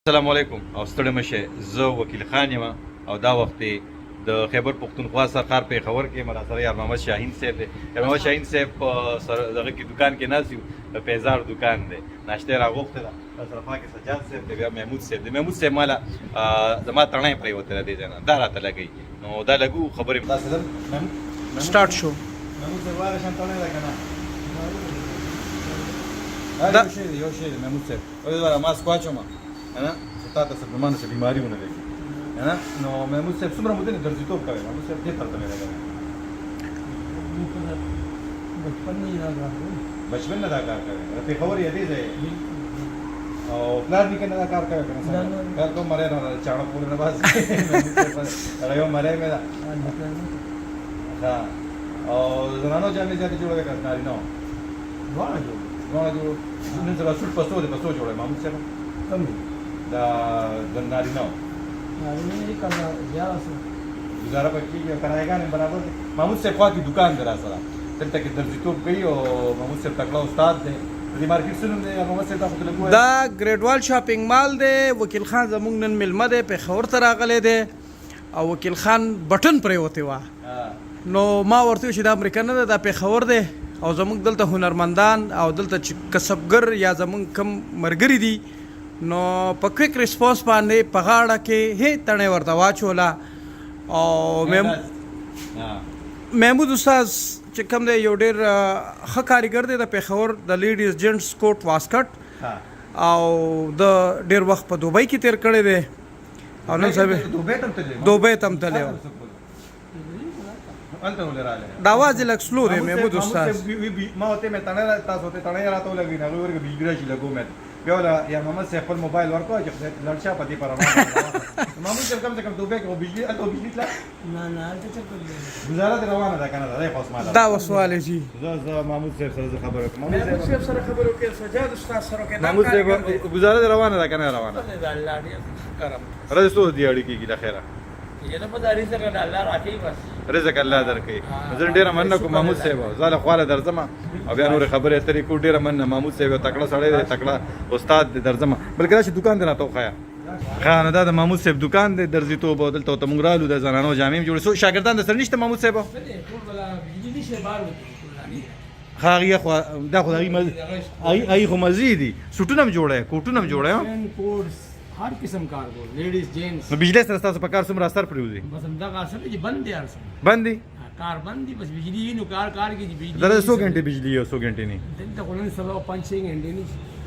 السلام علیکم او ستړي مشه، زه وکیل خان یم او دا وخت د خیبر پښتونخوا سرښار پېښور کې مرا سره یار محمد شاهین صاحب دی. یار محمد شاهین صاحب په سره دغه کې دکان کې ناست یو، د پیزار دکان دی، ناشته یې راغوښتې ده. دا سره خوا کې سجاد صاحب دی، بیا محمود صاحب دی. محمود صاحب ماله زما تڼۍ پرېوتې ده، دې ځای نه دا راته لګوي، نو دا لګو خبرې. سټارټ شو. محمود صاحب، هغه شان تڼۍ ده که نه؟ دا یو شی دی، یو شی دی محمود صاحب. او دا ماسک واچوم کنه چې تا ته څه زما نه څه بیماري ونه لګي کنه. نو محمود صاحب، څومره موده نه درزیتوب کوي محمود صاحب؟ دې طرف ته مې لګوي. بچپن نه دا کار کوم. بچپن نه دا کار کوي؟ د پېښور یې دې ځای او پلار نیکه نه دا کار کوي کنه؟ نه، نه. کار کوم مری نه چاړه پورې نه باز هغه یو مری مې ده. ښه، او زنانو جامې زیاتې جوړوي که نارینه؟ دواړه جوړ. دواړه جوړو. نن سبا سوټ په څو دی، په څو جوړوي محمود صاحب؟ کم دي. دا د نارینه. نارینه یې کله زیات څه. ګزاره پکې کېږي او کرایګانې برابر دي. محمود صاحب خوا کې دکان دی، را سره دلته کې درزیتوب کوي او محمود صاحب تکړه استاد دی. د دې مارکیټ څه نوم دی محمود صاحب؟ تا خو ته لږ ووایه. دا ګریډوال شاپینګ مال دی. وکیل خان زموږ نن میلمه دی، پېښور ته راغلی دی او وکیل خان بټن پرېوتې وه، نو ما ورته وویل چې دا امریکا نه ده، دا پېښور دی او زموږ دلته هنرمندان او دلته چې کسبګر یا زموږ کم مرګري دي، نو په کویک ریسپانس باندې په غاړه کې هی تڼۍ ورته واچوله. او محمود استاد چې کوم دی، یو ډیر ښه کاریګر دی د پېښور، د لیډیز جنټس کوټ واسکټ، او د ډیر وخت په دوبۍ کې تیر کړی دی او نن سبا دوبۍ ته هم تللی؟ دوبۍ ته هم تللی و. هلته ولې راغلی؟ دا اواز یې لږ سلو دی محمود استاد. ما ورته مې تڼۍ تاسو ته تڼۍ راته ولګوي، نو هغوی ورګه بجلي راشي لګو. مې بیا ولا یا محمد صاحب خپل موبایل ورکړ چې خدای لاړ شه په دې پر روان. محمود صاحب، کم سے کم دوبۍ کې خو بجلي، هلته بجلي تله؟ نه نه، هلته چېرته دی. ګزاره دې روانه ده که نه ده؟ خو اوس ماله دا وسواله جی. زه محمود صاحب سره زه خبره کوم. محمود صاحب سره خبرې وکړې، سجاد استاد سره وکړې. محمود صاحب، ګزاره دې روانه ده که نه روانه؟ دا الله ډېر کرم. راځه، څو دیاړي کېږي له خیره؟ یې نه په رزق د الله راکوي بس. رزق الله درکوي. زه ډېره مننه کوم محمود صاحب، زه له خواله درځم او بیا نورې خبرې اترې کوو. ډېره مننه محمود صاحب، یو تکړه سړی دی، تکړه استاد دی. درځم، بلکې راشي دکان دی راته وښیه. ښه، نو دا د محمود صاحب دکان دی درزیتوب او دلته ورته موږ رالو، د زنانو جامې هم جوړې. څو شاګردان در سره نشته محمود صاحب؟ ټول بلا بجلي نشي بار وتی. ښه، هغې خو دا خو د هغې مزې، هغې خو مزې دي. سوټونه هم جوړوي، کوټونه هم جوړوي؟ کوټ، هر قسم کار کو، لیډیز جینټس. نو بجلی سره ستاسو په کار څومره اثر پرېوځي؟ بس همدغه اثر دی چې بند دی هر څه. بند دی. کار بند دی، بس بجلی نو کار کار کې بجلی. دغه څو غنټې بجلی یو، څو غنټې نه؟ دلته خو نن سبا 5-6 غنټې نه.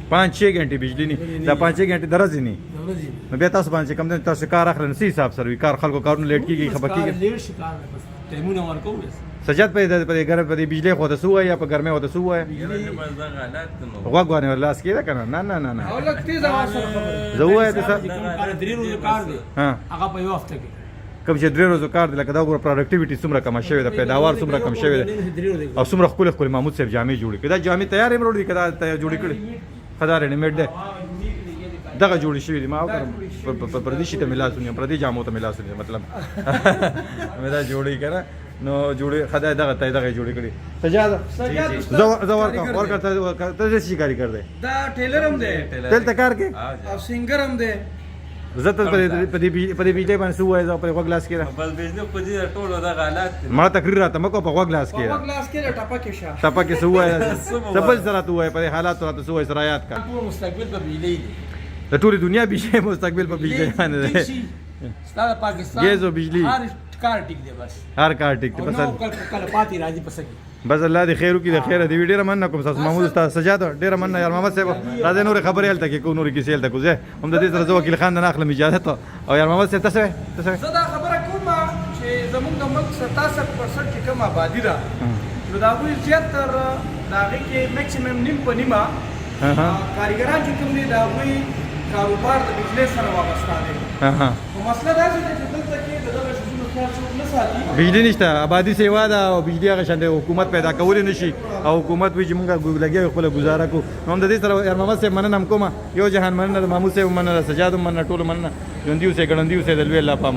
5-6 غنټې بجلی نه، دا 5-6 غنټې درځي نه؟ درځي. نو بیا تاسو باندې کم دی، تاسو کار اخلئ نو څه حساب سره وي کار؟ خلکو کارونه لیټ کیږي، خبر کیږي. لیټ شي کار، بس ټیمونه ورکو بس. سجاد، په ګرم په بجلی خو ته سو یا په ګرمه وته سو وای؟ غوږ باندې ورلاس کیده کنه؟ نه نه نه نه. او لږ تیز اواز سره خبرې. زه وایې ته کار 3 ورځې کار دی، هغه په یو هفته کې. کوم چې 3 ورځو کار دی، لکه دا وګوره، پروډکټیویټي څومره کمه شوې ده، پیداوار څومره کم شوی دی او څومره ښکلې ښکلې محمود صاحب جامې جوړې کړې. دا جامې تیارې هم راوړي که دا تیار جوړې کړې؟ ښه، دا ریډیمیډ دی، دغه جوړې شوې دي. ما وکړم پردي شي ته مې لاس ونیوم، پردي جامو ته مې لاس ونیوم، مطلب مې دا جوړې که نه نو جوړې خدای دغه ته دغه جوړې کړې. سجاد، زه زه ورکړم ورکړه. ته څه شي کاریګر دی؟ دا ټیلر هم دی. دلته کار کې او سنګر هم دی. زه ته په دې بجلی باندې څه ووایې؟ زه په غوږ لاس کې ده. بس بجلی خو دې ټولو دغه حالات دي. ما تقریر راته مه کوه، په غوږ لاس کې په ده. غوږ لاس کې ده، ټپه کې شه. ټپه کې څه ووایې؟ څه بل څه راته ووایې، په دې حالاتو راته څه ووایې، سره یاد کړه. ټول مستقبل په بجلی دی. د ټولې دنیا بجلی مستقبل په بجلی باندې دی. ستا د پاکستان ګیس او بجلی. هر کار ټیک دی بس. هر کار ټیک دی. او بس نو کله پاتې راځي پسې. بس الله دې خیر وکړي، د خیره دی. ډېره مننه کوم تاسو محمود استاد، سجاد، ډېره مننه یار محمد صاحب. راځئ، نورې خبرې هلته کې کوو، نورې کیسې هلته کوو. زه هم د دې سره زه وکیل خان نه اخلم اجازت. او یار محمد صاحب، تاسو تاسو زه دا خبره کوم چې زمونږ د ملک 67% چې کوم آبادي ده، نو د هغوی زیاتر د هغې کې میکسیمم نیم په نیمه کاریګران چې کوم دي، د هغوی کاروبار د بجلی سره وابسته دی. خو مسله داسې ده چې دلته کې د دغه شیزونو خیال څوک نه ساتي. بجلی نشته، آبادی سیوا ده او بجلی هغه شان دی حکومت پیدا کولی نشي او حکومت وایي چې مونږ لګیا یو خپله ګزاره کوو. نو هم د دې سره یار محمد صاحب مننه هم کوم، یو جهان مننه، د محمود صاحب مننه، سجاد هم مننه، ټولو مننه. ژوندي اوسئ، ګړندي اوسئ، د لوی الله په امان.